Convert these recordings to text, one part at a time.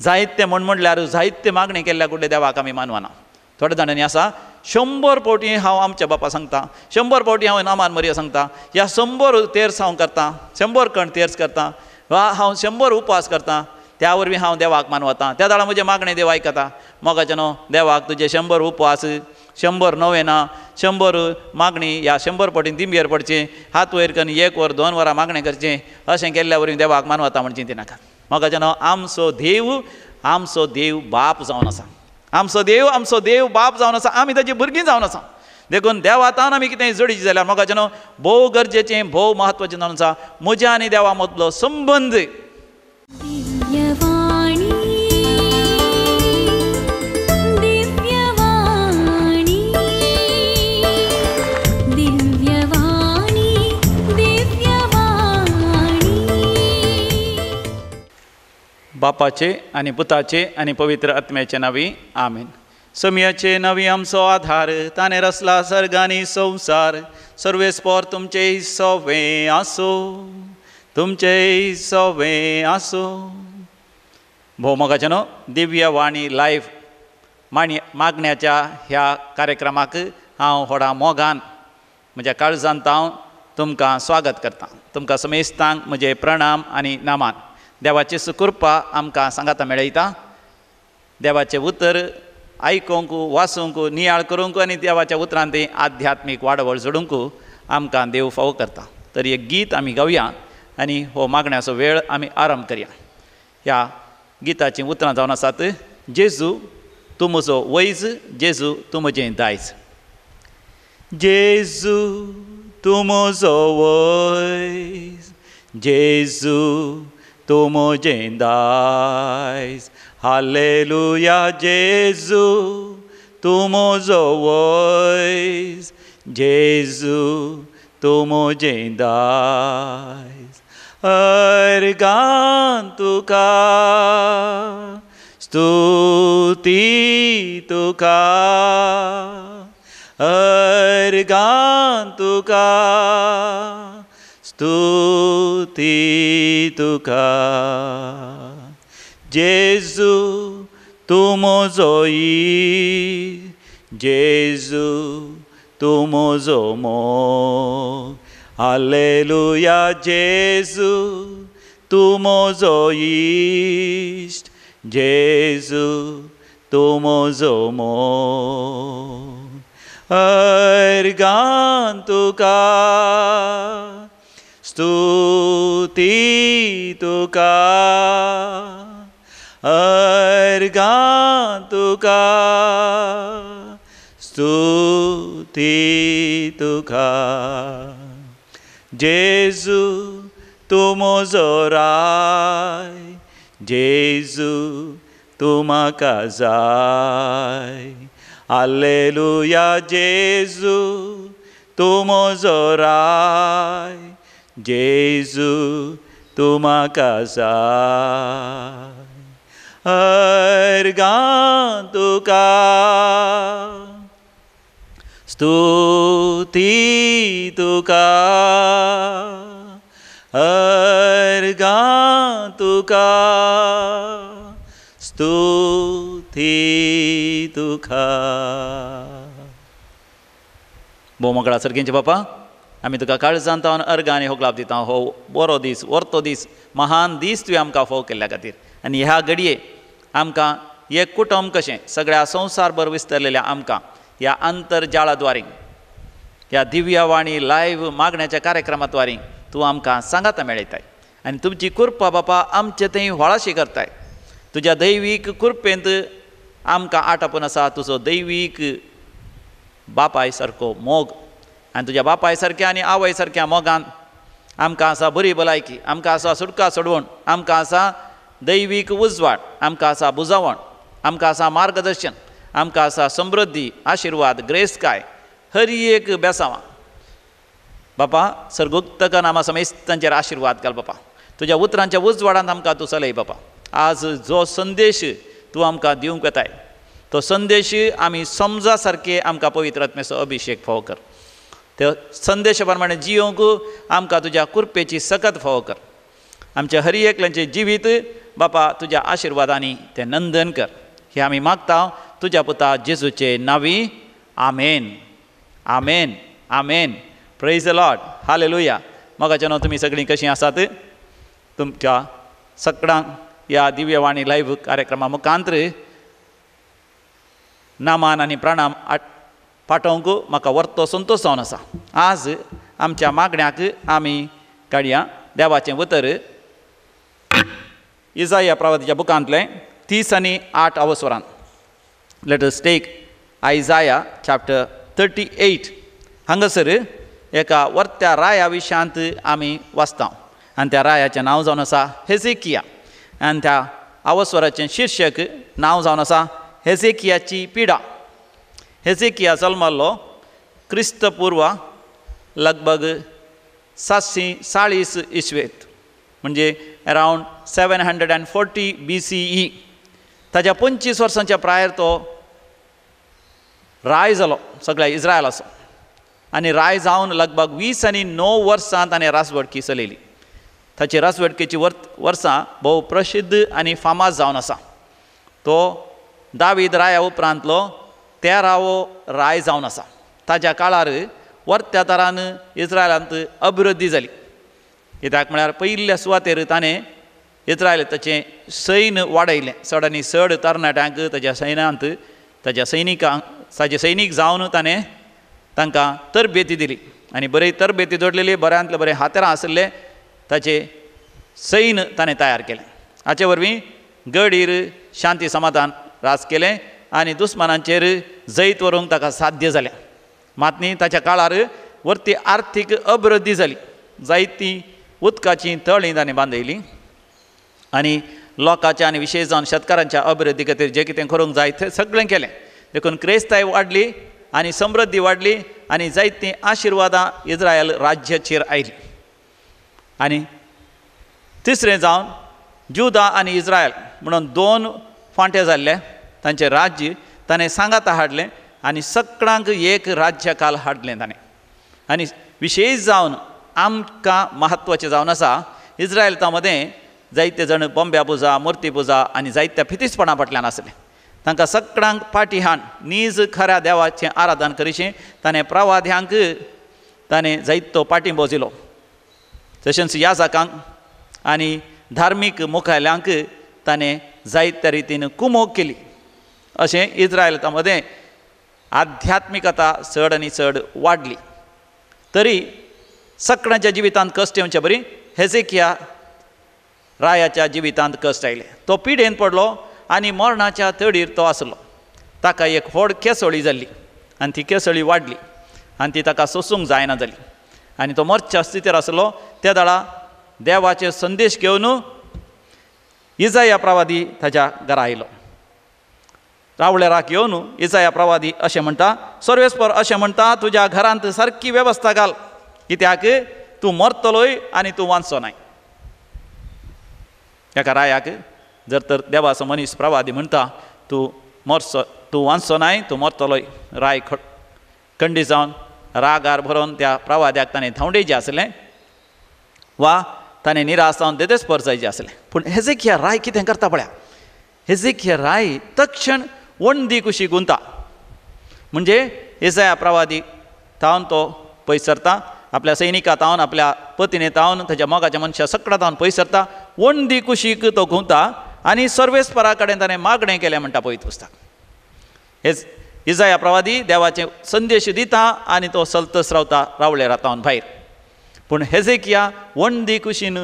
जायते म्हण म्हणल्यार जायते मागणें केल्ल्या कुडले देवाक आमी मानवना. थोड्या जाणांनी आसा 100 फावटी हांव आमच्या बापा सांगता, 100 फावटी हांव नामान मरिया सांगता, ह्या 100 तेर्स हांव करता, 100 कण तेर्स करता, वा हांव 100 उपवास करता, त्या वरवीं हांव देवाक मानवता, त्या दाडा म्हजें मागणें देव आयकता. मोगाचें न्हू देवाक तुजें 100 उपवास, 100 नोवेना, 100 मागणी, ह्या 100 फावटी दिंबेर पडचें, हात वयर करून 1 वर 2 वरां मागणें करचें, अशें केल्ल्या वरवीं देवाक मानवता म्हण चिंती नाका. मोगाचें न्हू आमचो देव, आमचो देव बाप जावन आसा, आमचो देव, आमचो देव बाप जावन आसा, आमी ताची भुरगीं जावन आसा. देखून देवातान आमी कितें जोडीचें जाल्यार मोगाचें न्हू भोव गरजेचें, भोव म्हत्वाचें जावन आसा म्हज्या आनी देवा मदलो संबंद. बापाचे आनी पुताचे आनी पवित्र आत्म्याचे नांवी आमेन. समयाचे नांवी आमचो आधार, ताणें रचला सर्ग आनी संवसार. सर्वेस्पोर तुमचे सोवे आसो, तुमचे सोवे आसो. भोव मोगाचें न्हू दिव्य वाणी लायव्ह मागण्याच्या ह्या कार्यक्रमाक हांव व्हडा मोगान म्हज्या काळजांत हांव तुमकां स्वागत करतां. तुमकां समेस्तांक म्हजें प्रणाम आनी नामान. देवाची सुकृपा आमकां सांगाता मेळयता. देवाचें उतर आयकूंक, वाचूंक, नियाळ करूंक आनी देवाच्या उतरान ती आध्यात्मीक वाडवळ जोडूंक आमकां देव फावो करता. तर एक गीत आमी गावया आनी हो मागण्याचो वेळ आमी आरंभ करया. ह्या गिताचीं उतरां जावन आसात, जेजू तूं म्हजो वैज, जेजू तूं म्हजें दायज. जेजू तूं म्हजो वैज, जेजू तूं म्हजें दायज. हालेलुया जेजू तूं म्हजो वैज, जेजू तूं म्हजें दायज. अर्गान तुका स्तुती तुका, अर्गान तुका स्तुती तुका. जेजू तूं म्हजो इश्ट, जेजू तूं म्हजो मोग. हालेलुया जेजू तूं म्हजो इश्ट, जेजू तूं म्हजो मोग. अर्गान तुका स्तुती तुका, अर्गान तुका स्तुती तुका. जेजू तूं म्हजो राय, जेजू तूं म्हाका जाय. हालेलुया जेजू तूं म्हजो राय, जेजू तूं म्हाका जाय. अर्गान तुका स्तुती तुका, अर्गान तुका स्तुती तुका. भोव मोगळा सर्गींचे बापा, आमी तुका काळजांत अर्गां आनी होगलाप दिता. हो बरो दीस, वर्तो दीस, महान दीस तुवें आमकां फोव केल्ल्या खातीर. आनी ह्या घडये आमकां एक कुटुंब कशें सगळ्या संवसारभर विस्तरलेल्या आमकां ह्या आंतरजाळाद्वारे, ह्या दिव्यवाणी लायव्ह मागण्याच्या कार्यक्रमाद्वारे तूं आमकां सांगाता मेळयताय. आनी तुमची कृपा बापा आमचे थंय व्हळाशी करताय. तुज्या दैवीक कृपेंत आमकां आटापून आसा तुजो दैवीक बापाय सारको मोग. आनी तुज्या बापाय सारक्या आनी आवय सारक्या मोगान आमकां आसा बरी भलायकी, आमकां आसा सुटका सोडवण, आमकां आसा दैवीक उजवाड, आमकां आसा बुजावण, आमकां आसा मार्गदर्शन, आमकां आसा समृद्धी, आशिर्वाद, ग्रेसकाय, हर एक बेसांवां. बापा सर्गोक्तका नामा समेस्तांचेर आशिर्वाद घाल बापा. तुज्या उतरांच्या उजवाडांत आमकां तूं चलय बापा. आज जो संदेश तूं आमकां दिवंक वेताय तो संदेश आमी समजा सारके आमकां पवित्र आत्म्याचो अभिशेक फावो कर. त्या संदेशा प्रमाणे जियोंक आमकां तुज्या कृपेची सकत फावो कर. आमच्या हर एकल्याचें जिवीत बापा तुज्या आशिर्वादांनी तें नंदन कर. हें आमी मागता तुज्या पुता जेजूचे नांवी, आमेन, आमेन, आमेन. Praise the Lord, hallelujah. मोगाच्यानो, तुमी सगळीं कशीं आसात? तुमच्या सगळ्यांक ह्या दिव्यवाणी लायव्ह कार्यक्रमा मुखांत्र नामान आनी प्रणाम पाठोवंक म्हाका वर्तो संतोश जावन आसा. आज आमच्या मागण्याक आमी काडया देवाचें उतर इजाया प्रवादीच्या बुकांतलें 38 अवसरान. Let us take Isaiah chapter 38. हांगासर एका वर्त्या राया विशयांत आमी वाचता आनी त्या रायाचें नांव जावन आसा हेजेकिया आनी त्या अवस्वराचें शीर्शक नांव जावन आसा हेजेकियाची पिडा. हेजेकिया जल्मल्लो क्रिस्तपूर्व लगभग 740 इसवेंत, म्हणजे अरावंड 740 BCE. ताज्या 25 वर्सांच्या प्रायर तो राय जालो सगळ्या इस्रायलाचो आनी राय जावन लगभग 29 वर्सां ताणें राजवटकी चलयली. ताची राजवटकेची वर्सां भोव प्रसिद्ध आनी फामाद जावन आसा. तो दावीद राया उपरांतलो 13वो राय जावन आसा. ताज्या काळार वर्त्या तरान इस्रायलांत अभिवृद्धी जाली. कित्याक म्हळ्यार पयिल्ल्या सुवातेर ताणें इस्रायल ताचें सैन्य वाडयलें. चड आनी चड तरणाट्यांक ताज्या सैन्यांत ताज्या सैनिकांक ताजे सैनीक जावन ताणें तांकां तरबेती दिली आनी बरी तरबेती जोडलेली, बऱ्यांतले बरें हातेरां आशिल्ले ताचे सैन्य ताणें तयार केलें. हाचे वरवीं गडीर शांती समाधान राज केलें आनी दुस्मानांचेर जैत व्हरूंक ताका साध्य जालें. मात न्ही ताच्या काळार वरती आर्थीक अभिवृद्धी जाली. जायतीं उदकाचीं तळीं ताणें बांदयलीं आनी लोकांच्या आनी विशेश जावन शेतकारांच्या अभिवृद्धी खातीर जें कितें करूंक जाय तें सगळें केलें. देखून क्रेस्ताय वाडली आनी समृद्धी वाडली आनी जायतीं आशिर्वादां इस्रायल राज्याचेर आयलीं. आनी तिसरें जावन जुदा आनी इस्रायल म्हणून 2 फांटे जाल्ले तांचें राज्य ताणें सांगाता हाडलें आनी सगळ्यांक एक राज्यकाल हाडलें ताणें. आनी विशेश जावन आमकां म्हत्वाचें जावन आसा इस्रायलता मदें जायते जाण बोंब्या पुजा, मुर्ती पुजा आनी जायत्या फितीसपणा फाटल्यान आसले. तांकां सगळ्यांक पाटी हाण नीज खऱ्या देवाचें आराधन करिशें ताणें प्रवाद्यांक ताणें जायतो पाटिंबो दिलो. तशेंच याजकांक आनी धार्मीक मुखेल्यांक ताणें जायत्या रितीन कुमोक केली. अशें इस्रायलता मदें आध्यात्मिकता चड आनी चड वाडली. तरी सगळ्यांच्या जिवितांत कश्ट येवचे बरी हेजेकिया रायाच्या जिवितांत कश्ट आयले. तो पिडेन पडलो आनी मरणाच्या तडीर तो आसलो. ताका एक व्हड केसळी जाल्ली आनी ती केसळी वाडली आनी ती ताका सोसूंक जायना जाली आनी तो मरच्या स्थितीर आसलो. त्या दाळा देवाचे संदेश घेवन इजाया प्रवादी ताच्या घरा आयलो. रावळेराक येवन इजाया प्रवादी अशें म्हणटा, सर्वेस्पर अशें म्हणटा, तुज्या घरांत सारकी वेवस्था घाल, कित्याक तूं मरतलोय आनी तूं वांचचो नाय. एका रायाक जर तर देवाचो मनीस प्रवादी म्हणटा तूं मरचो, तूं वांचचो नाय, तूं मरतलोय. राय खंडी जावन रागार भरोवन त्या प्रवाद्याक ताणें धांवडेचें आसलें वा ताणें निराश जावन देदेस्पर जायचें आसलें. पूण हेजेकिया राय कितें करता पळया, हेजेकिया राय तक्षण वणदी कुशी गुंता, म्हणजे इजाया प्रवादी तावन तो पयस सरता, आपल्या सैनिका तावन, आपल्या पतीने तावन, ताच्या मोगाच्या मनशा सगळ्या तावन पयस सरता, वणदी कुशीक तो घुंवता आनी सर्वेस्परा कडेन ताणें मागणें केलें म्हणटा पवित्र पुस्तक. हेच इजाया प्रवादी देवाचे संदेश दिता आनी तो सलतस रावता रावळेरा तावन भायर. पूण हेजेकिया वणदी कुशीन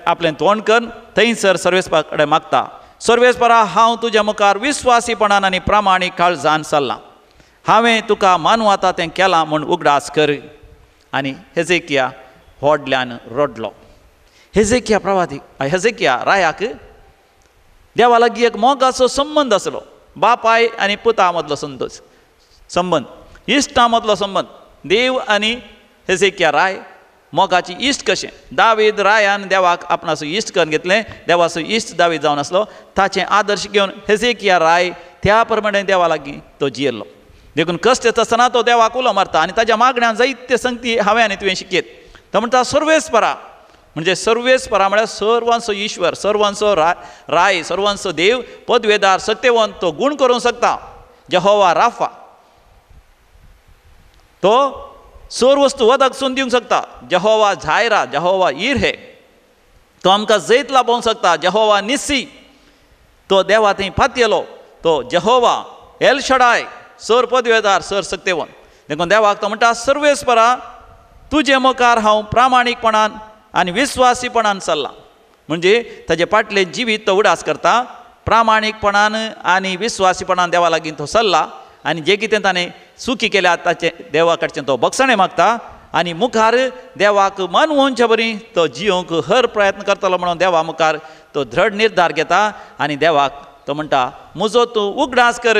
आपलें तोंड करून थंयसर सर्वेस्परा कडेन मागता, सर्वेस्परा हांव तुज्या मुखार विस्वासीपणान आनी प्रामाणीक काळजान चल्लां, हांवें तुका मानवता तें केलां म्हूण उगडास कर. आनी हेजेकिया व्हडल्यान रडलो. हेजेकिया प्रवादी हेजेकिया रायाक देवा लागीं एक मोगाचो संबंद आसलो, बापाय आनी पुता मदलो संतोष संबंद, इश्टा मदलो संबंद. देव आनी हेजेकिया राय मोगाची इश्ट कशें दावीद रायान देवाक आपणाचो इश्ट करून घेतलें, देवाचो इश्ट दावीद जावन आसलो, ताचें आदर्श घेवन हेजेकिया राय त्या प्रमाणे देवा लागीं तो जियेल्लो. देखून कश्ट येता आसतना तो देवाक उलो मारता आनी ताज्या मागण्यान जायते संगती हांवें आनी तुवें शिकयत. तो म्हणटा, सर्वेस्परा म्हणजे सर्वेस्परा म्हळ्यार सर्वांचो ईश्वर, सर्वांचो राय, सर्वांचो देव, पदवेदार, सत्यवंत, तो गूण करूंक शकता. जेहोवा राफा, तो सर्व वस्तू वदक सून दिवंक शकता. जेहोवा झायरा, जेहोवा इरहे, तो आमकां जैत लाभोवंक शकता. जेहोवा निस्सी, तो देवा थंय पातयेलो, तो जेहोवा एल शडाय, सर पदवेदार, सर सत्यवंत. देखून देवाक तो म्हणटा सर्वेस्परा तुजे मुखार हांव प्रामाणीकपणान आनी विस्वासीपणान चल्लां. म्हणजे ताजे फाटलें जिवीत तो उडास करता, प्रामाणीकपणान आनी विस्वासीपणान देवा लागीं तो चल्ला आनी जें कितें ताणें चुकी केल्या ताचें देवा कडचें तो बक्षणें मागता आनी मुखार देवाक मन वोनचे बरी तो जियोंक हर प्रयत्न करतलो म्हणून देवा मुखार तो दृढ निर्धार घेता आनी देवाक तो म्हणटा म्हजो तूं उगडास कर.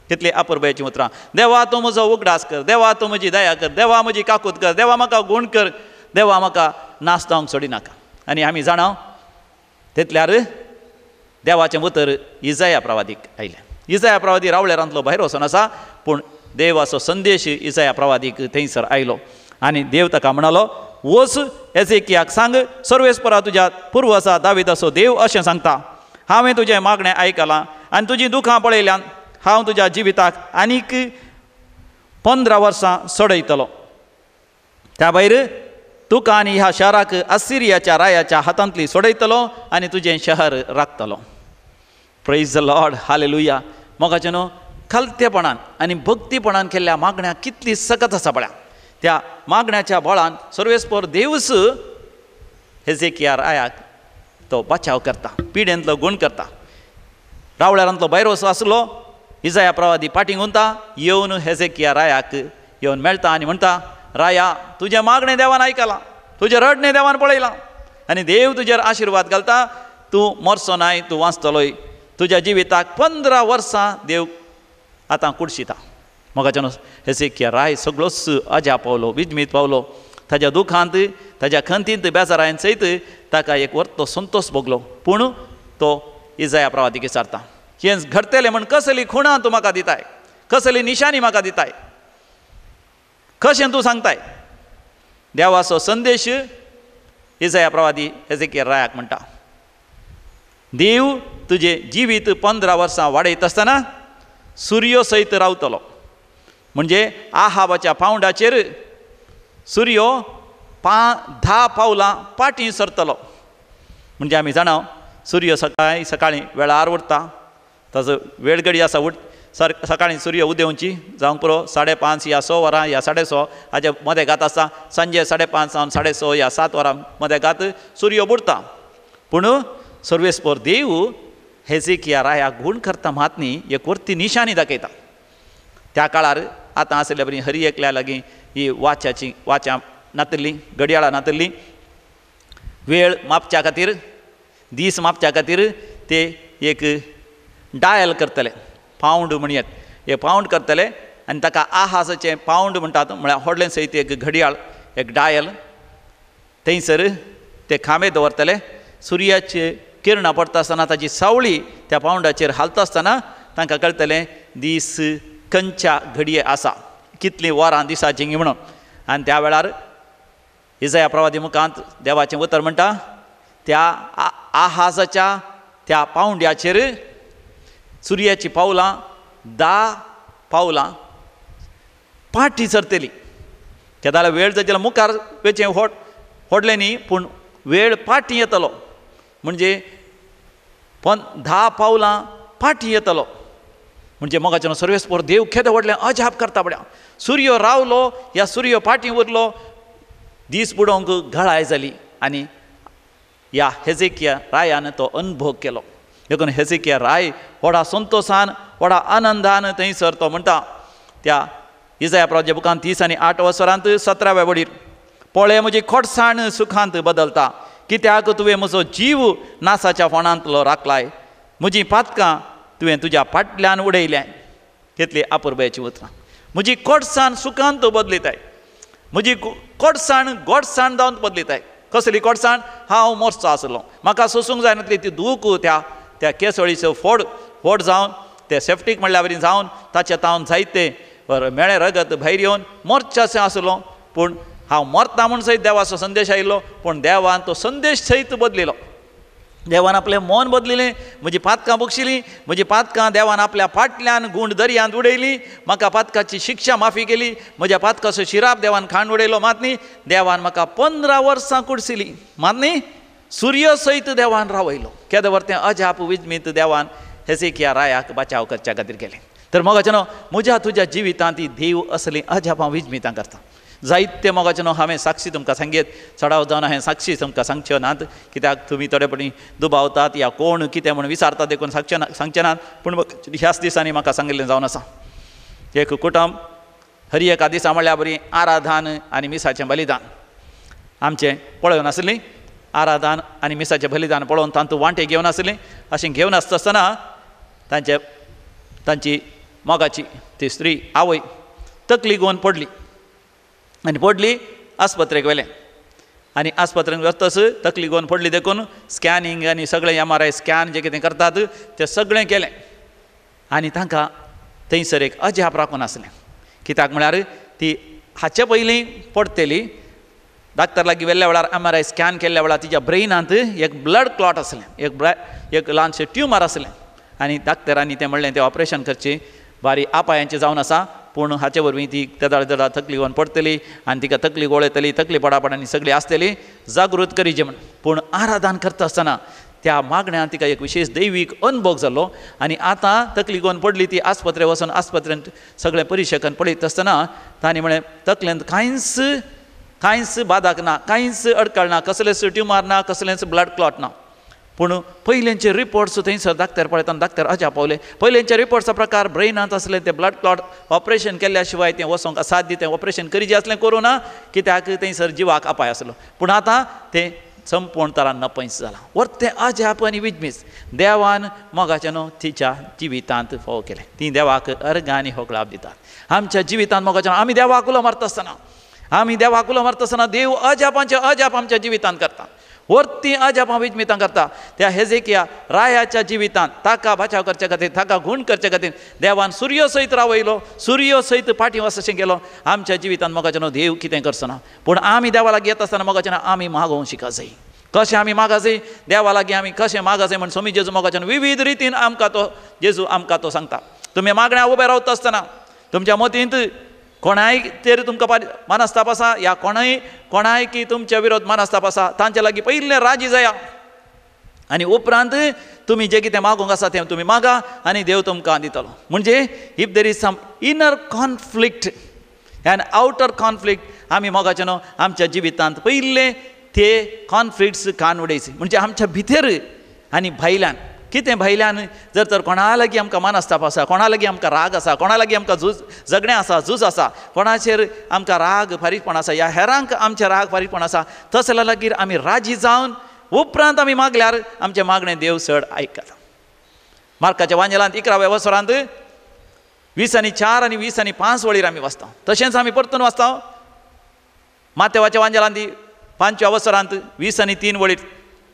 कितली अपुरबायेचीं उतरां. देवा तूं म्हजो उगडास कर, देवा तूं म्हजी दया कर, देवा म्हजी काकूत कर, देवा म्हाका गूण कर, देवा म्हाका नाश जावंक सोडिनाका. आनी आमी जाणा तितल्यार देवाचें उतर इजाया प्रवादीक आयलें. इजाया प्रवादी रावळेरांतलो भायर वचून आसा, पूण देवाचो संदेश इजाया प्रवादीक थंयसर आयलो आनी देव ताका म्हणालो वच एजेकियाक सांग सर्वेस्परा तुज्या पुर्वजा दाविदाचो देव अशें सांगता, हांवें तुजें मागणें आयकलां आनी तुजीं दुखां पळयल्यान हांव तुज्या जिविताक आनीक 15 वर्सां सोडयतलो. त्या भायर तुका आनी ह्या शहराक असिरियाच्या रायाच्या हातांतली सोडयतलो आनी तुजें शहर राखतलो. Praise the Lord, hallelujah. मोगाचें न्हू खालतेपणान आनी भक्तीपणान केल्ल्या मागण्या कितली सकत आसा पळया. त्या मागण्याच्या बळान सर्वेस्पर देवूच हेजेकिया रायाक तो बचाव करता, पिडेंतलो गूण करता. रावळ्यारांतलो भायर वचो आसलो इजाया प्रवादी पाटींग उरता, येवन हेजेकिया रायाक येवन मेळटा आनी म्हणटा राया तुजें मागणें देवान आयकलां, तुजें रडणें देवान पळयलां आनी देव तुजेर आशिर्वाद घालता, तूं मरचो नाय, तूं वांचतलोय. तुज्या जिविताक 15 वर्सां देव आतां कुडशिता. मोगाच्यान हेजेकिया राय सगळोच अजा पावलो, विजमीत पावलो. ताज्या दुखांत, ताज्या खंतींत, बेजारायन सयत ताका एक वर्तो संतोश भोगलो. पूण तो इजाया प्रवादीक विचारता हें घडटलें म्हण कसली खुणां तूं म्हाका दिताय, कसली निशानी म्हाका दिताय, कशें तूं सांगताय? देवाचो संदेश इजाया प्रवादी हेजेकिया रायाक म्हणटा देव तुजें जिवीत 15 वर्सां वाडयत आसतना सुर्यो सयत रावतलो. म्हणजे आहाबाच्या पावंडाचेर सुर्यो 10 पावलां पाटीं सरतलो. म्हणजे आमी जाणा सुर्यो सकाळीं सकाळीं वेळार उठता, ताजो वेळ घडी आसा उठ सकाळीं सूर्य उदेवची जावंक पुरो 5:30 या 6 वरां या 6:30 हाजे मदें घात आसता. सांजे 5:30 जावन 6:30 या 7 वरां मदें घात सूर्य बुडटा. पूण सर्वेस्पर देव हेजेकिया राया गूण करता मात न्ही एक वर्ती निशानी दाखयता. त्या काळार आतां आशिल्ल्या बरी हरी एकल्या लागीं ही वाच्याची वाच्यां नातिल्लीं, घडयाळां नातिल्लीं. वेळ मापच्या खातीर, दीस मापच्या खातीर ते एक डायल करतले, पावंड म्हणयेत, हे पावंड करतले आनी ताका आहासाचें पावंड म्हणटात. म्हळ्यार व्हडलें सयत एक घडयाळ, एक डायल थंयसर ते खांबे दवरतले. सुर्याचे किरणां पडटा आसतना ताची सावळी त्या पावंडाचेर हालता आसतना तांकां कळटलें दीस खंयच्या घडये आसा, कितलीं वरां दिसाचीं म्हणून. आनी त्या वेळार इजाया प्रवादी मुखांत देवाचें उतर म्हणटा त्या आहासाच्या त्या पावंड्याचेर सुर्याची पावलां 10 पावलां पाटी सरतली. केदाळा वेळ जाल्यार मुखार वेचें व्हडलें न्ही, पूण वेळ पाटी येतलो. म्हणजे 10 पावलां पाटी येतलो. म्हणजे मोगाचें सर्वेस्पर देव केदें व्हडलें अजाप करता पळया. सूर्य रावलो या सूर्य पाटी उरलो, दीस बुडोवंक घळाय जाली आनी ह्या हेजेकिया रायान तो अनुभव केलो. देखून हेजेकिया राय व्हडा संतोशान, व्हडा आनंदान थंयसर तो म्हणटा त्या इजाया प्रवादाच्या बुकान 30 आणि 8 वसरांत 17व्या वडीर पळय म्हजी खोटसाण सुखांत बदलता, कित्याक तुवें म्हजो जीव नासाच्या फोणांतलो राखलाय, म्हजी पातकां तुवें तुज्या फाटल्यान उडयल्याय. कितली अपुरबायेचीं उतरां. म्हजी कोटसाण सुखांत तूं बदलिताय, म्हजी कोटसाण गोडसाण जावन बदलिताय. कसली कोटसाण? हांव मोरचो आसलो, म्हाका सोसूंक जायनातली ती दूख, त्या त्या केसळीचो फोड फोड जावन ते सेफ्टीक म्हणल्या वरी जावन ताचे तावन जायते मेळें रगत भायर येवन मोर्चाचें आसलो. पूण हांव मरता म्हूण सयत देवाचो संदेश आयिल्लो, पूण देवान तो संदेश सयत बदलिलो. देवान आपलें मन बदलिलें, म्हजी पातकां बक्षिलीं, म्हजी पातकां देवान आपल्या फाटल्यान गुंड दर्यांत उडयली, म्हाका पातकाची शिक्षा माफी केली, म्हज्या पातकाचो शिराप देवान खाण उडयलो. मात न्ही देवान म्हाका 15 वर्सां कुडसिली, मात न्ही सुर्य सयत देवान रावयलो. केदो व्हड तें अजाप विजमीत देवान हेजेकिया रायाक बचाव करच्या खातीर केलें. तर मोगाचें न्हू म्हज्या तुज्या जिवितांत ती देव असलीं अजापां विजमितां करता. जायते मोगाचें न्हू हांवें साक्षी तुमकां सांगयत, चडाव जावन हांवें साक्षी तुमकां सांगच्यो नात, कित्याक तुमी थोडे फावटी दुबावतात या कोण कितें म्हूण विचारतात देखून सांगचे नात. पूण ह्याच दिसांनी म्हाका सांगिल्लें जावन आसा, एक कुटुंब हर एका दिसा म्हणल्यार बरी आराधान आनी मिसाचें बलिदान आमचें पळोवन आसलीं, आराधान आनी मिसाचें बलिदान पळोवन तातूंत वांटे घेवन आसलीं. अशें घेवन आसता आसतना तांचे तांची मोगाची ती स्त्री आवय तकली घेवन पडली आनी पडली आस्पत्रेक व्हेलें आनी आस्पत्रेक वतस तकली घेवन पडली देखून स्कॅनिंग आनी सगळें MRI scan जें कितें करतात तें सगळें केलें आनी तांकां थंयसर एक अजाप राखून आसलें. कित्याक म्हळ्यार ती हाचे पयलीं पडटली डाक्टर लागीं व्हेल्ल्या वेळार MRI scan केल्ल्या वेळार तिच्या ब्रेनांत एक ब्लड क्लॉट आसलें, एक ल्हानशें ट्युमर आसलें आनी डाक्टरांनी तें म्हणलें तें ऑपरेशन करचें बारी आपायांचें जावन आसा, पूण हाचे वरवीं ती तेदाळ तेदाळ तकली घेवन पडटली आनी तिका तकली गोळयतली, तकली पडापड आनी सगळी आसतली, जागृत करीचे म्हण. पूण आराधन करता आसतना त्या मागण्यान तिका एक विशेश दैवीक अनुभव जालो आनी आतां तकली घेवन पडली ती आस्पत्रे वचून आस्पत्रेंत सगळें परिशकन पळयत आसतना तांणी म्हळें तकलेंत कांयच कांयच बादाक ना, कांयच अडकळ ना, कसलेंच ट्युमर ना, कसलेंच ब्लड क्लॉट ना. पूण पयलेंचे रिपोर्ट्स थंयसर डाक्टर पळयतना डाक्टर अजाप पावले. पयलेंचे रिपोर्ट्सचो प्रकार ब्रेनांत आसलें तें ब्लड क्लॉट ऑपरेशन केल्ल्या शिवाय तें वचोंक असाध्य, तें ऑपरेशन करीचें आसलें करूं ना, कित्याक थंयसर जिवाक अपाय आसलो. पूण आतां तें संपूर्ण तरान नपयस जालां. वर्तें अजाप आनी विजमीस देवान मोगाचें न्हू तिच्या जिवितांत फोव केलें. तीं देवाक अर्गां आनी होगळाप दितात. आमच्या जिवितांत मोगाचें आमी देवाक उलो मारता आसतना, आमी देवाक उलो मारता आसतना देव अजापांचें अजाप आमच्या जिवितांत करता, वर्ती अजापां विजमितां करता. त्या हेजेकिया रायाच्या जिवितांत ताका बचाव करचे खातीर, ताका गूण करचे खातीर देवान सुर्य सयत रावयलो, सुर्य सयत फाटीं वच अशें केलो. आमच्या जिवितांत मोगाचें न्हू देव कितें करचो ना, पूण आमी देवा लागीं येता आसतना मोगाचें न्हू आमी मागोवंक शिका जाय. कशें आमी मागाजय देवा लागीं, आमी कशें मागाजय म्हण स्वामी जेजू मोगाचें न्हू विविध रितीन आमकां तो जेजू आमकां तो सांगता. तुमी मागण्या उबे रावता आसतना तुमच्या मतींत कोणाय तेर तुमकां मानस्ताप आसा या कोणाय की तुमच्या विरोध मानस्ताप आसा तांचे लागीं पयलें राजी जाया आनी उपरांत तुमी जें कितें मागूंक आसा तें तुमी मागा आनी देव तुमकां दितलो. म्हणजे if there is some inner conflict and outer conflict आमी मोगाचें न्हू आमच्या जिवितांत पयलें ते कॉन्फ्लिक्ट्स कान उडयचे. म्हणजे आमच्या भितर आनी भायल्यान कितें भायल्यान जर तर कोणा लागीं आमकां मानस्ताप आसा, कोणा लागीं आमकां राग आसा, कोणा लागीं आमकां झूज झगडें आसा, झूज आसा, कोणाचेर आमकां राग फारीकपण आसा या हेरांक आमचें राग फारीकपण आसा, तसो लागीं आमी राजी जावन उपरांत आमी मागल्यार आमचें मागणें देव चड आयकता. मार्काच्या वांजेलांत 11व्या वसरांत 20 आनी 4 आनी 20 आनी 5 वळीर आमी वाचता. तशेंच आमी परतून वाचता मातेवाच्या वांजेलांत 5व्या वसरांत 20 आनी 3 वळीर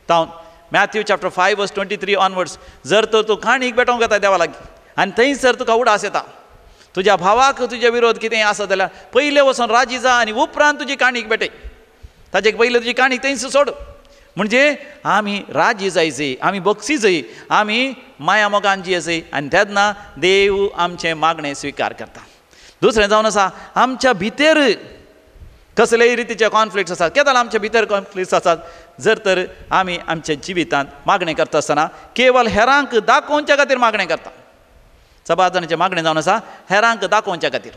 तावन Matthew chapter 5 verse 23 onwards. जर तर तूं काणीक भेटोवंक येता देवा लागीं आनी थंयसर तुका उडास येता तुज्या भावाक तुजे विरोध कितें आसा जाल्यार पयलें वचून राजी जा आनी उपरांत तुजी काणीक भेटय, ताजे पयलें तुजी काणीक थंयसर सोड. म्हणजे आमी राजी जायची, आमी बक्षी जाय, आमी माया मोगान जियेची आनी तेन्ना देव आमचें मागणें स्विकार करता. दुसरें जावन आसा आमच्या भितर कसलेय रितीचे कॉन्फ्लिक्ट्स आसात. केदळ आमच्या भितर कॉन्फ्लिक्ट्स आसात जर तर आमी आमच्या जिवितांत मागणें करता आसतना केवल हेरांक दाखोवच्या खातीर मागणें करता. सबार जाणांचें मागणें जावन आसा हेरांक दाखोवच्या खातीर.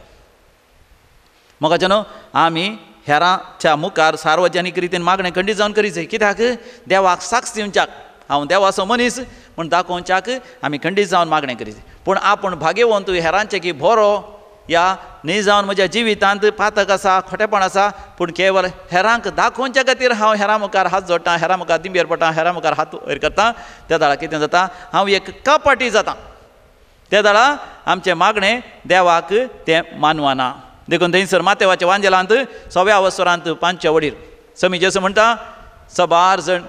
मोगाचें न्हू आमी हेरांच्या मुखार सार्वजनीक रितीन मागणें खंडीत जावन करीत जाय, कित्याक देवाक साक्ष दिवच्याक हांव देवाचो मनीस म्हूण दाखोवच्याक आमी खंडीत जावन मागणें करीत जाय. पूण आपूण भाग्यवंत हेरांचें की बरो या न्ही जावन म्हज्या जिवितांत पातक आसा, खोटेपण आसा, पूण केवल हेरांक दाखोवच्या खातीर हांव हेरां मुखार हात जोडटा, हेरां मुखार दिंबेर पडटा, हेरां मुखार हात वयर करता, त्या दाळा कितें जाता हांव एक कपाटी जाता. त्या दाळा आमचें मागणें देवाक तें मानवना. देखून थंयसर मातेवाच्या वांजेलांत 6व्या वसरांत 5व्या वडीर समी जेजू म्हणटा सबार जण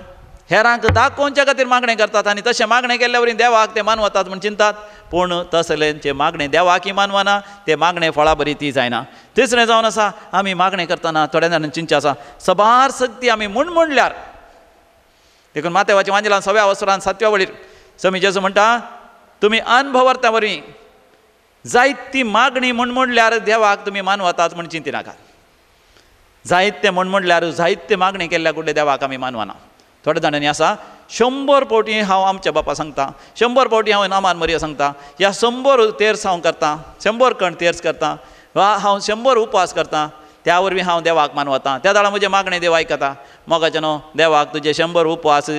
हेरांक दाखोवच्या खातीर मागणें करतात आनी तशें मागणें केल्ल्या वरी देवाक ते मानवतात म्हूण चिंतात, पूण तसलेंचें मागणें देवाकय मानवना, तें मागणें फळा बरी ती जायना. तिसरें जावन आसा आमी मागणें करतना थोड्या जाणांनी चिंतचें आसा सबार शक्ती आमी म्हूण म्हणल्यार, देखून मातेवाच्या वांजेलान 6व्या वसरान 7व्या वळीर समी जेजू म्हणटा तुमी अनभवर्त्या वरवीं जायती मागणी म्हूण म्हणल्यार देवाक तुमी मानवतात म्हूण चिंतिनाकात. जायते म्हूण म्हणल्यार जायते मागणी केल्ल्या कुडले देवाक आमी मानवना. थोड्या जाणांनी आसा 100 फावटी हांव आमच्या बापा सांगता, 100 फावटी हांव नामान मरिया सांगता, ह्या 100 तेर्स हांव करता, 100 कण तेर्स करता, वा हांव 100 उपवास करता, त्या वरवीं हांव देवाक मानवता, त्या दाळा म्हजें मागणें देव आयकता. मोगाचें न्हू देवाक तुजें 100 उपवास,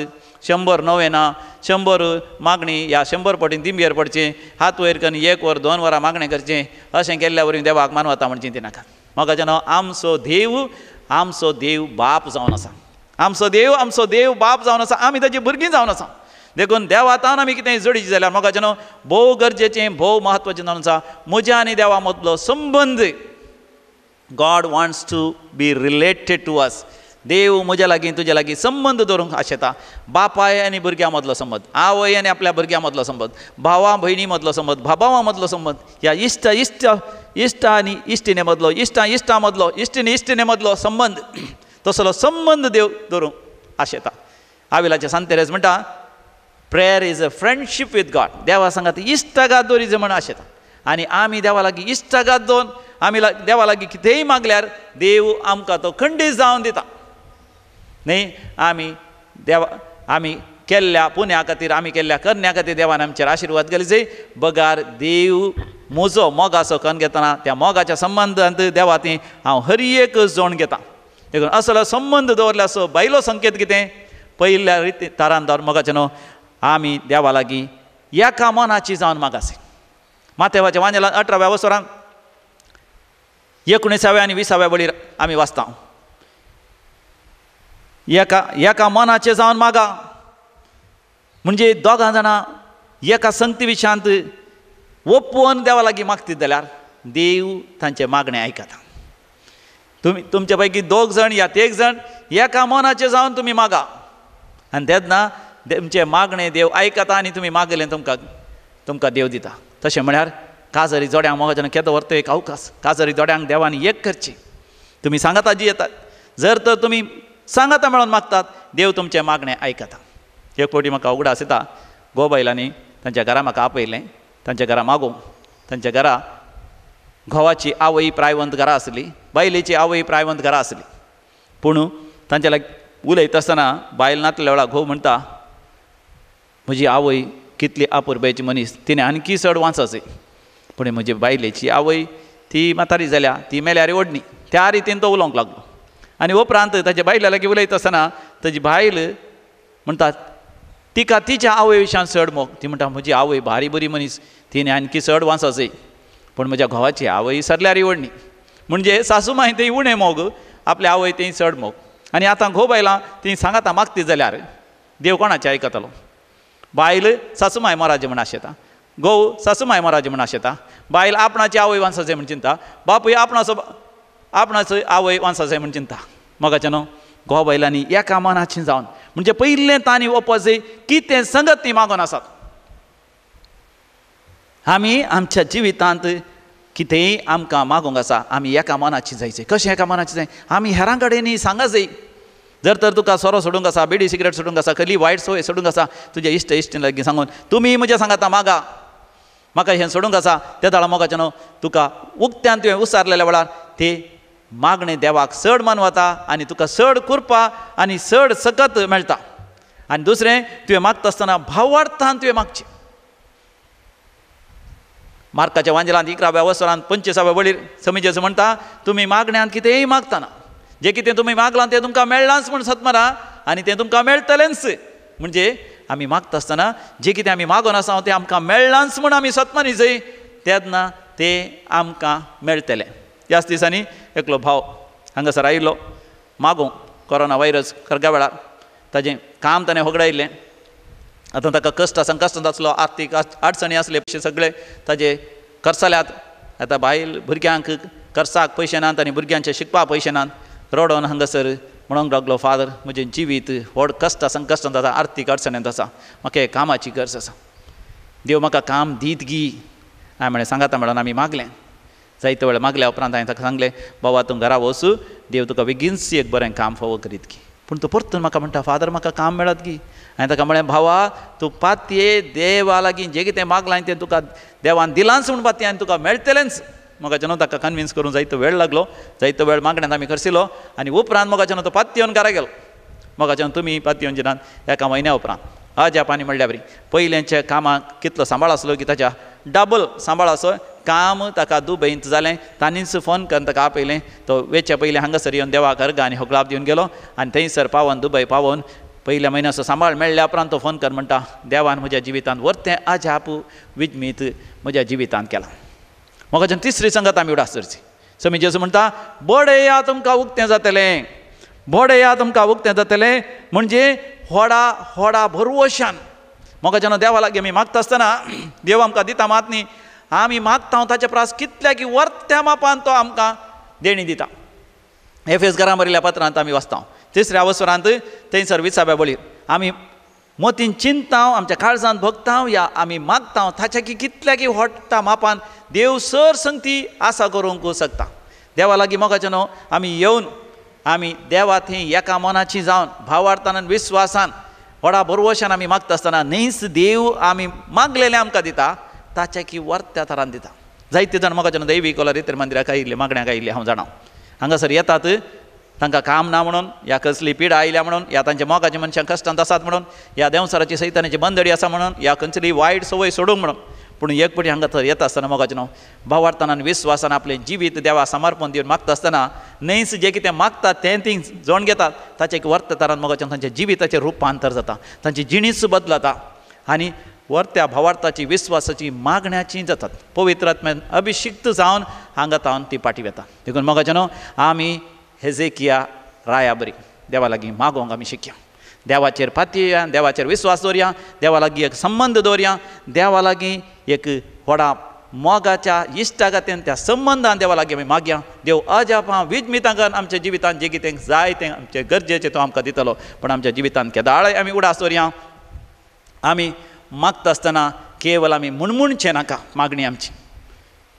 100 नोवेना, 100 मागणी, ह्या 100 फावटी दिंबेर पडचें, हात वयर करून 1 वर 2 वरां मागणें करचें, अशें केल्ल्या वरवीं देवाक मानवता म्हण चिंतिनाका. मोगाचें न्हू आमचो देव, आमचो देव बाप जावन आसा, आमचो देव, आमचो देव बाप जावन आसा, आमी ताची भुरगीं जावन आसा. देखून देवातान आमी कितें जोडीचें जाल्यार मोगाचें न्हू भोव गरजेचें, भोव म्हत्वाचें जावन आसा म्हज्या आनी देवा मदलो संबंद. God wants to be related to us. देव म्हज्या लागीं तुज्या लागीं संबंद दवरूंक आशेता. बापाय आनी भुरग्यां मदलो संबंद, आवय आनी आपल्या भुरग्यां मदलो संबंद, भावा भयणी मदलो संबंद, भावां मदलो संबंद, ह्या इश्ट इश्ट इश्ट आनी इश्टिणे मदलो, इश्टां इश्टां मदलो, इश्टिणे इश्टिणे मदलो संबंद, तसलो संबंद देव दवरूंक आशेता. आविलाचे सांत तेरेज म्हणटा prayer is a friendship with God. देवा सांगात इश्टागात दवरीजे म्हण आशेता आनी आमी देवा लागीं इश्टागात दवरून आमी देवा लागीं कितेंय मागल्यार देव आमकां तो खंडीत जावन दिता. न्ही आमी देवा आमी केल्ल्या पुण्या खातीर, आमी केल्ल्या करण्या खातीर देवान आमचेर आशिर्वाद घाली बगार देव म्हजो मोगाचो कन घेतना त्या मोगाच्या संबंदांत देवा ती हांव हर एक जोण घेता. देखून असलो संबंद दवरल्या असो बायलो संकेत कितें पयल्या रिती तारान दवर मोगाचें न्हू आमी देवा लागीं एका मनाची जावन मागासे. मातेवाच्या वांजेलान 18व्या वसरान 19व्या आनी 20व्या वळीर आमी वाचता एका एका मनाचें जावन मागा, म्हणजे दोगां जाणां एका संगती विशांत ओपून देवा लागीं मागतीत जाल्यार देव तांचें मागणें आयकता. तुमी तुमचे पैकी 2 जाण या 3 जाण एका मनाचें जावन तुमी मागा आनी तेन्ना तुमचें मागणें देव आयकता आनी तुमी मागलें तुमकां तुमकां देव दिता. तशें म्हळ्यार काजरी जोड्यांक मोगाच्यान केदो व्हरता एक अवकाश, काजरी जोड्यांक देवान एक करची. तुमी सांगाता जी येतात, जर तर तुमी सांगाता मेळोन मागतात देव तुमचें मागणें आयकता. एक फावटी म्हाका उगडास येता गोबायलांनी तांच्या घरा म्हाका आपयलें, तांच्या घरा मागूंक. तांच्या घरा घोवाची आवय प्रायवंत घरा आसली, बायलेची आवय प्रायवंत घरा आसली, पूण तांच्या लागीं उलयता आसतना बायल नातल्या वेळार घोव म्हणटा म्हजी आवय कितली आपुरबायेची मनीस, तिणें आणकी चड वांचाची, पूण म्हजी बायलेची आवय ती म्हातारी जाल्या, ती मेल्यार ओडणी. त्या रितीन तो उलोवंक लागलो आनी उपरांत ताच्या बायले लागीं उलयता आसतना ताजी बायल म्हणटा तिका तिच्या आवय विशयान चड मोग, ती म्हणटा म्हजी आवय भारी बरी मनीस, तिणें आणकी चड वांचाची, पूण म्हज्या घोवाची आवय सरल्यार ओडणी. म्हणजे सासू माय ती उणें मोग, आपल्या आवय ती चड मोग. आनी आतां घोव बायलां ती सांगाता मागती जाल्यार देव कोणाचें आयकतलो? बायल सासू माय मोराजी म्हण आशेता, घोव सासू माय मोराजी म्हण आशेता, बायल आपणाची आवय वांचाची म्हण चिंता, बापूय आपणाचो आपणाचो आवय वांचाची म्हण चिंता. मोगाचें न्हू घोव बायलांनी एका मनाची जावन म्हणजे पयलें तांणी ओपजय कितें संगत ती मागून आसात. आमी आमच्या जिवितांत कितेंय आमकां मागूंक आसा आमी एका मनाची जायचे. कशें एका मनाची जाय? आमी हेरां कडेन सांगा जाय. जर तर तुका सोरो सोडूंक आसा, बिडी सिगरेट सोडूंक आसा, कसली वायट संवय सोडूंक आसा, तुज्या इश्ट इश्टीन लागीं सांगून तुमी म्हज्या सांगाता मागा म्हाका हें सोडूंक आसा, त्या दाळा मोगाचें न्हू तुका उक्त्यान तुवें उसारलेल्या वेळार ते मागणें देवाक चड मानवता आनी तुका चड कुरपा आनी चड सकत मेळटा. आनी दुसरें तुवें मागता आसतना भावार्थान तुवें मागचें. मार्काच्या वांजेलांत 11व्या वसरांत 25व्या वळीर समी जेजू म्हणटा तुमी मागण्यांत कितेंय मागतना जें कितें तुमी मागलां तें तुमकां मेळ्ळांच म्हूण सतमरा आनी तें तुमकां मेळटलेंच. म्हणजे आमी मागता आसतना जें कितें आमी मागून आसा तें आमकां मेळ्ळांच म्हूण आमी सतमानी जय तेन्ना तें आमकां मेळटलें. ह्याच दिसांनी एकलो भाव हांगासर आयिल्लो मागूंक कोरोना व्हायरस खरग्या वेळार ताजें काम ताणें होगडायल्लें. आतां ताका कश्ट संकश्ट आसलो, आर्थीक अडचणी आसले, पयशे सगळे ताजे खर्चाल्यात. आतां बायल भुरग्यांक खर्चाक पयशे नात आनी भुरग्यांचे शिकपाक पयशे नात, रडोन हांगासर म्हणूंक लागलो, फादर म्हजें जिवीत व्हड कश्ट संकश्टांत आसा, आर्थीक अडचणेंत आसा, म्हाका एक कामाची गरज आसा, देव म्हाका काम दीत गी? हांवें म्हणलें सांगाता म्हणून आमी मागलें. जायते वेळ मागल्या उपरांत हांवें ताका सांगलें, बाबा तूं घरा वच, देव तुका बेगीनच एक बरें काम फावो करीत गी. पूण तो परतून म्हाका म्हणटा, फादर म्हाका काम मेळत गी? हांवें ताका म्हळें, भावा तूं पातये देवा लागीं जें कितें मागलां तें तुका देवान दिलांच म्हूण पातये आनी तुका मेळटलेंच. मोगाच्यानो ताका कन्विन्स करूंक जायतो वेळ लागलो, जायतो वेळ मागण्यांत आमी खर्सिलो आनी उपरांत मोगाच्यानो तो पातयेवन घरा गेलो. मोगाच्यानो तुमी पातयेवन नात एका म्हयन्या उपरांत अजाप आनी म्हणल्या बरी पयलेंच्या कामाक कितलो सांबाळ आसलो की ताच्या डबल सांबाळ आसो काम ताका दुबयंत जालें. तांणीच फोन करून ताका आपयलें. तो वेच्या पयलीं हांगासर येवन देवाक अर्गां आनी होगलाप दिवन गेलो आनी थंयसर पावोन दुबय पावोन पयल्या म्हयन्याचो सांबाळ मेळ्ळ्या उपरांत तो फोन कर म्हणटा, देवान म्हज्या जिवितांत वर्तें अजाप विजमीत म्हज्या जिवितांत केलां. मोगाच्यान तिसरी संगत आमी उडास करची. समी जेजू म्हणटा, बडया तुमकां उक्तें जातलें, बडया तुमकां उक्तें जातलें, म्हणजे व्हडा व्हडा भरवशान. मोगाच्यान देवा लागीं आमी मागता आसतना देव आमकां दिता मात न्ही, आमी मागता ताच्या प्रास कितल्या की वर्त्या मापान तो आमकां देणी दिता. एफेस घरां बरयल्ल्या पत्रांत आमी वाचता तिसऱ्या अवसरांत थंयसर विसाव्या बळीर आमी मोतीन चिंतता, आमच्या काळजांत भोगता या आमी मागता ताच्या की कितल्या की व्हडटा मापान देव सर संगती आसा करूंक शकता. देवा लागीं मोगाच्या न्हू आमी येवन आमी देवा थंय एका मनाची जावन भावार्थान आनी विस्वासान व्हडा भरवशान आमी मागता आसतना न्हीच देव आमी मागलेलें आमकां दिता, ताच्या की वर्त्या थरान दिता. जायते जाण मोगाच्या न्हू दैवीक रितर मंदिराक आयिल्ले, मागण्याक आयिल्ले हांव जाणा. हांगासर येतात तांकां काम ना म्हणून, या कसली पिडा आयल्या म्हणून, या तांच्या मोगाच्या मनशां कश्टांत आसात म्हणून, या देंवसाराची सैतानाची बंदडी आसा म्हणून, या खंयचली वायट संवय सोडूंक म्हणून. पूण एक पटी हांगा थंय येता आसतना मोगाचें न्हू भावार्थान आनी विस्वासान आपलें जिवीत देवा समर्पण दिवन मागता आसतना न्हयच जें कितें मागतात तें तीं जोण घेतात, ताचें एक वर्ततारान मोगाचें तांच्या जिविताचें रुपांतर जाता, तांची जिणीच बदलता आनी वर्त्या भावार्थाची विस्वासाची मागण्याची जातात. पवित्र आत्म्यान अभिशिक्त जावन हांगा तावन ती पाटी वता. देखून मोगाचें न्हू आमी हेजेकिया राया बरी देवा लागीं मागोंक आमी शिकया, देवाचेर पातयेया, देवाचेर विस्वास दवरया, देवा लागीं एक संबंद दवरया, देवा लागीं एक व्हडा मोगाच्या इश्टागतीन त्या संबंदान देवा लागीं आमी मागया. देव अजापां विजमितांकान आमच्या जिवितांत जें कितें जाय तें आमचे गरजेचें तो आमकां दितलो. पूण आमच्या जिवितांत केदाळय आमी उडास दवरया, आमी मागता आसतना केवल आमी मुणमुणचें नाका मागणी आमची,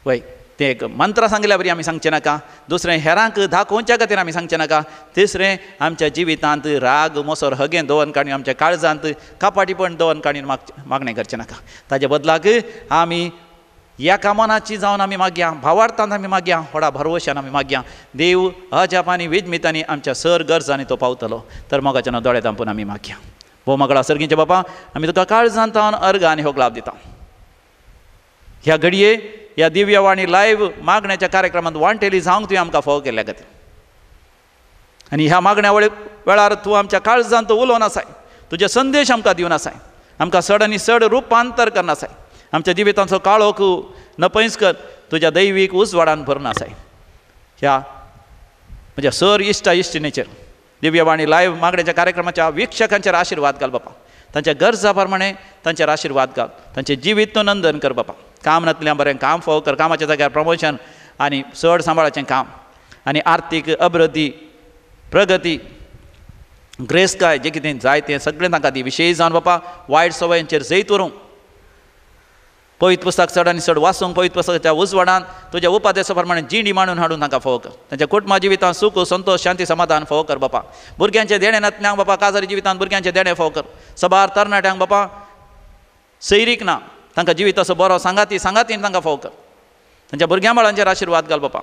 वय तें एक मंत्र सांगल्या बरी आमी सांगचें नाका, दुसरें हेरांक दाखोवच्या खातीर आमी सांगचें नाका, तिसरें आमच्या जिवितांत राग मोसर हगें दवरून काडून आमच्या काळजांत कापाटीपण दवरून काडून मागणें करचें नाका. ताजे बदलाक आमी एका मनाची जावन आमी मागया, भावार्थान आमी मागया, व्हडा भरवशान आमी मागया. देव अजाप आनी विजमितांनी आमच्या सर गरजांनी तो पावतलो. तर मोगाच्या दोळे धांपून आमी मागया. भोव मागळा सर्गींचे बापा, आमी तुका काळजांत तावन अर्गां आनी होगलाप दिता. ह्या घडये ह्या दिव्यवाणी लायव्ह मागण्याच्या कार्यक्रमांत वांटेली जावंक तुवें आमकां फावो केल्ल्या खातीर आनी ह्या मागण्या वेळार तूं आमच्या काळजांत उलोवन आसाय, तुजे संदेश आमकां दिवन आसाय, आमकां चड आनी चड रुपांतर करना आसाय, आमच्या जिवितांचो काळोख नपयस कर, तुज्या दैवीक उजवाडान भरून आसाय. ह्या म्हज्या सर इश्टा इश्टिणीचेर दिव्यवाणी लायव्ह मागण्याच्या कार्यक्रमाच्या वीक्षकांचेर आशिर्वाद घाल बापा, तांच्या गरजा प्रमाणे तांचेर आशिर्वाद घाल, तांचें जिवीत तूं नंदन कर बापा. काम नातल्यां बरें काम फावो कर, कामाच्या जाग्यार प्रमोशन आनी चड सांबाळाचें काम आनी आर्थीक अभिवृद्धी प्रगती ग्रेसकाय जें कितें जाय तें सगळें तांकां दी. विशेश जावन बापा वायट सवयांचेर जैत व्हरूंक, पवित्र पुस्तक चड आनी चड वाचूंक, पवित्र पुस्तकाच्या उजवाडान तुज्या उपदेशा प्रमाणे जिणी मांडून हाडून तांकां फावो कर. तांच्या कुटुंबा जिवितांत सूख संतोश शांती समाधान फावो कर बापा. भुरग्यांचें देणें नातल्यांक बापा काजारी जिवितांत भुरग्यांचें देणें फावो कर. सबार तरणाट्यांक बापा सैरीक ना, तांकां जिविताचो बरो सांगाती सांगातीन तांकां फावो कर. तांच्या भुरग्यां बाळांचेर आशिर्वाद घाल बापा.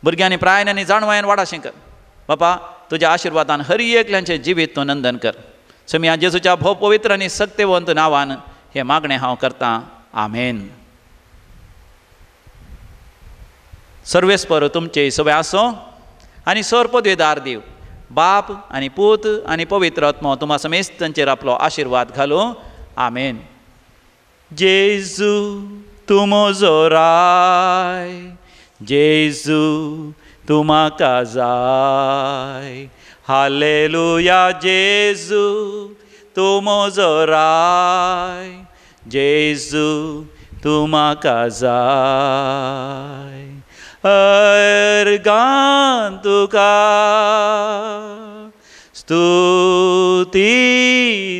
भुरग्यांनी प्रायन आनी जाणवायन वाडाशें कर बापा. तुज्या आशिर्वादान हर एकल्यांचें जिवीत तूं नंदन कर. समिया जेजूच्या भोव पवित्र आनी सक्तेवंत नांवान हें मागणें हांव करतां. आमेन. सर्वेस्पर तुमचे सगळे आसो आनी सर पदवेदार देव बाप आनी पूत आनी पवित्र आत्मो तुमा समेस्तांचेर आपलो आशिर्वाद घालूं. आमेन. जेजू तूं म्हजो राय, जेजू तूं म्हाका जाय, हालेलुया जेजू तूं म्हजो राय, जेजू तूं म्हाका जाय, अर्गां तुका। स्तुती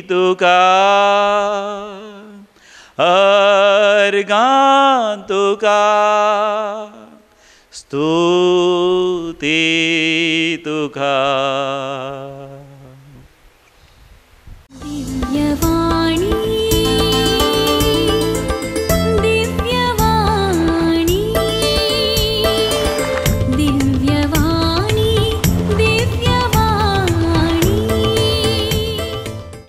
तुका अर्गां तुका स्तुती तुका.